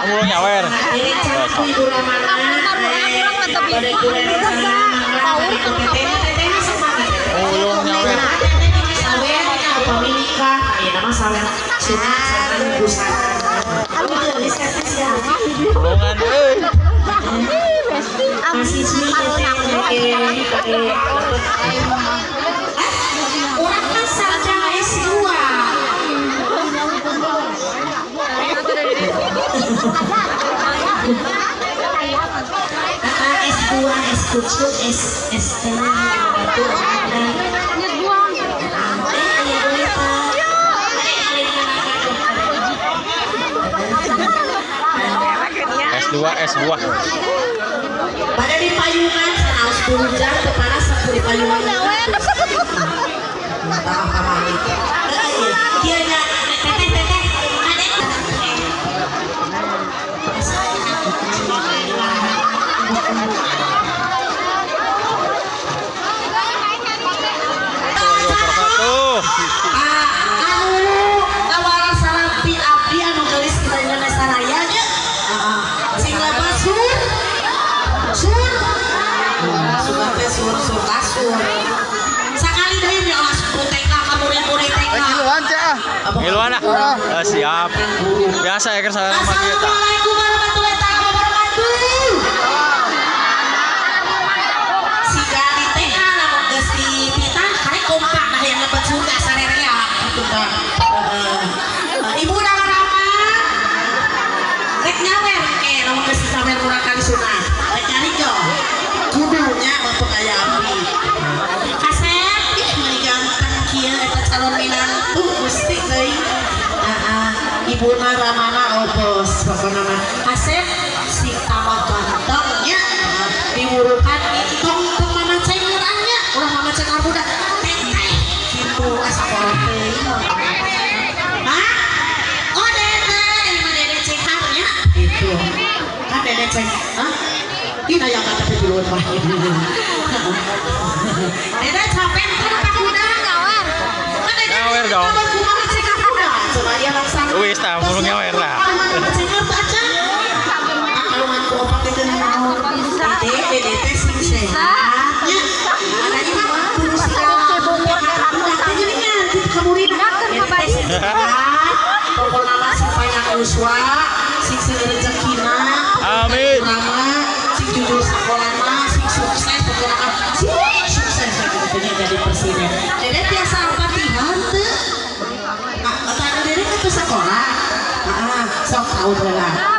Mulung nyawer. Ini cantik Ibu Ramana. Pada teteh semangat. Mulung nyawer. Sawer upami nikah, aya nama sawer sunat sareng busana. Di servis ya. Mulungan euy. Masih sih teteh. Urang kan sarjana S2. S2, S kucuk, S S T, batu ada. Eh, boleh Pak. S2 S buah. Pada di payungan, sanaos hujan teu panas di payungan. Tah pamali. Kieu nya teteh teteh kadek. Wabarakatuh. Anu awalan salam ti abdi anu geulis kita Indonesia Raya nya. Heeh. Sing lebat sur. Sur. Sugan teh sur sur kasur. Sakali deui nya awas ku TK ka murid-murid TK. Ngiluan cah ah. Ngiluan ah. Eh, siap. Biasa ya kan saya sama kita. Assalamualaikum warahmatullahi taala wabarakatuh. Si gali teh lamun geus dititah karek kompak dah yang lebet surga sarerea kitu tah. Heeh. Ibu Rama rek nyawer ke lamun geus disawer murang kali sunah. Rek nyarijo. Kudunya bapak aya abdi. Kasep ih meuni ganteng kieu eta calon minantu Gusti teuing. Heeh. Ibuna Ramana obos pokona mah. Kasep sing tambah ganteng nya. Diwurukan tong tong mama cengeran nya. Ulah mama cengar budak. Teteh kitu asa kolot teuing. Hah? Oh dede, ini mah dede cengar nya. Itu. Kan dede ceng. Hah? Ih aya kata teh duluan mah. Dede capek tuh Pak Kuda. Kan dede Nyawer dong. Kumaha cengar kuda? Coba dia langsung. Wis tah mulung nyawer lah. Dede teh sing sehat nya. Adanya mah kudu segala budak teh geuningan kitu ka murid. Dede teh sing sehat. Pokona mah sing panjang yuswa, sing seueur rezekina. Amin. Rama, sing jujur sakolana, sing sukses pokona mah sing sukses gitu nya jadi presiden. Dede tiasa latihan teu? Nah, kata dede kan teu sekolah. Heeh, sok tahu heula.